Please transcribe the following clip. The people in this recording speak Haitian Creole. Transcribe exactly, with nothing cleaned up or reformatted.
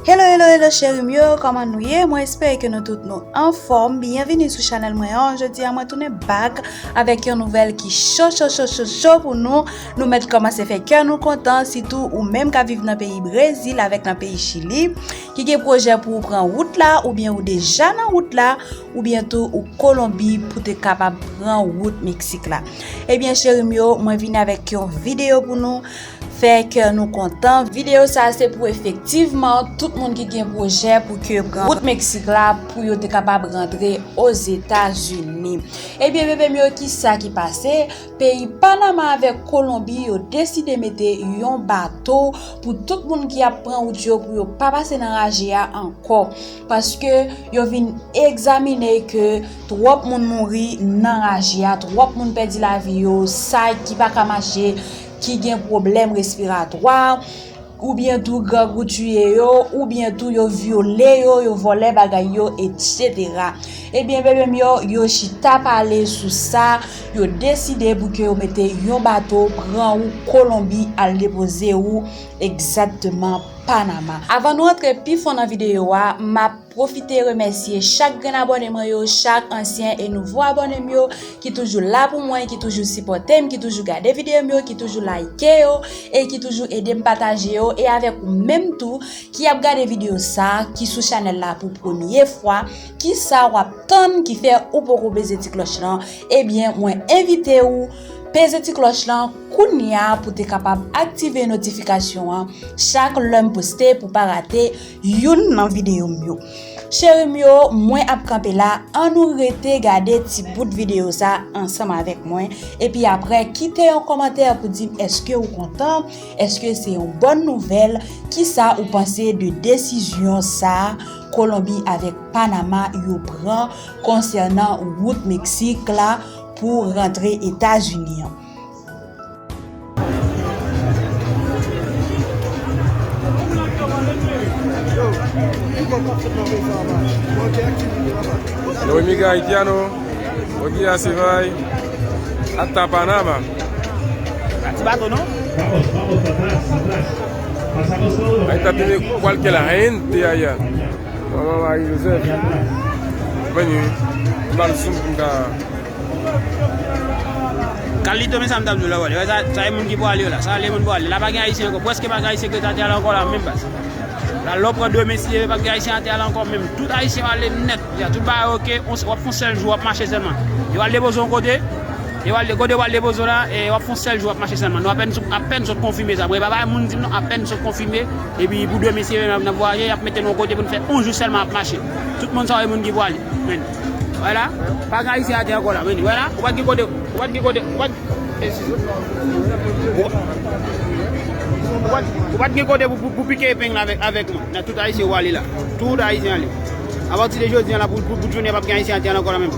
Hello, hello, hello, cheri m yo, kòman nou ye? Mwen espere ke nou tout nou anfòm. Byenvini sou chanèl mwen an. Jodi a, mwen tounen back avèk yon nouvèl ki cho, cho, cho, cho, cho pou nou. Nou mèt kòmanse fè kè nou kontan, sitou ou menm k ap viv nan peyi Brezil avèk nan peyi Chili, ki gen pwojè pou ou pran wout la, oubyen ou deja nan wout la, oubyen tou ou Kolonbi pou te kapab pran wout Meksik la. Ebyen, cheri m yo, mwen vini avèk yon videyo pou nou. Fè kè nou kontan. Videyo sa a se pou efektivman tout moun ki gen pwojè pou ke yo pran wout Meksik la pou yo te kapab rantre Ozetazini. Ebyen, bebe m yo, kisa ki pase? Peyi Panama avèk Kolonbi yo deside mete yon bato pou tout moun ki ap pran wout yo pou yo pa pase nan raje a ankò. Paske yo vin egzamine ke twòp moun mouri nan raje a, twòp moun pèdi lavi yo, sa ki pa ka mache, ki gen pwoblèm respiratwa, oubyen tou grangou tiye yo, oubyen tou yo vyole yo, yo vòlè bagay yo, etsetera. Ebyen, bebe m yo, yo chita pale sou sa, yo deside pou ke yo mete yon bato pran ou Kolonbi al depoze ou egzakteman Panama. Avan nou antre pi fon nan videyo a, m ap pwofite remèsye chak grenn abòne mwen yo, chak ansyen e nouvo abòne m yo ki toujou la pou mwen, ki toujou sipòte m, ki toujou gade videyo m yo, ki toujou like yo e ki toujou ede m pataje yo. E avèk ou menm tou ki ap gade videyo sa, ki sou chanèl la pou premye fwa, kisa w ap tann ki fè ou poko peze ti klòch lan? Ebyen, mwen envite ou peze ti klòch lan kounye a pou te kapab aktive notifikasyon an chak lè m poste pou pa rate youn nan videyo m yo. Cheri m yo, mwen ap kanpe la, ann nou rete gade ti bout videyo sa ansanm avèk mwen, epi apre kite yon kòmantè pou di m èske ou kontan, èske se yon bòn nouvèl, kisa ou panse de desizyon sa Kolonbi avèk Panama yo pran konsènan wout Meksik la pou rantre Etazini an? Lo immigrante haitiano, lo guía se va hasta Panamá. Ati bato non? Ahí está, tiene cualquier gente allá. Manman Mari Joseph. Vini, m ba l sou m ka. Kalito, men sa m t ap di w la, wè. Sa, sa e moun ki pwale yo la. Sa e moun pwale. La pa gen ayisyen ankò. Prèske pa gen ayisyen ki rete atè a la ankò la, menm baz. La, lè w pran demen, si pa gen ayisyen atè a la ankò, menm. Tout ayisyen yo ale nèt. Ya, tout bagay oke. On, w ap fè yon sèl jou, w ap mache sèlman. Yo al depoze yon kote. Yo al, kote yo al depoze w la, e w ap fè yon sèl jou, w ap mache sèlman. Nou apèn, apèn sot konfime sa. Bon, e pa bagay moun di m non, apèn sot konfime. Epi pou demen, si n ap vwayaje, y ap mete n yon kote pou n fè yon jou sèlman ap mache. Tout moun sa yo e moun ki pwale. Men. Wè la, pa gen ayisyen atè ankò la. Men, wè la, ou pa t gen kote, ou pa t gen kote, ou pa t, eskize. Ou pa, ou pa t, ou pa t gen kote pou, pou, pou pike epeng la avèk, avèk mwen. Nan tout ayisyen ou ale la. Tout ayisyen ale. Apati de jodi a la, pou, pou, pou jounen, p ap gen ayisyen atè ankò la menm.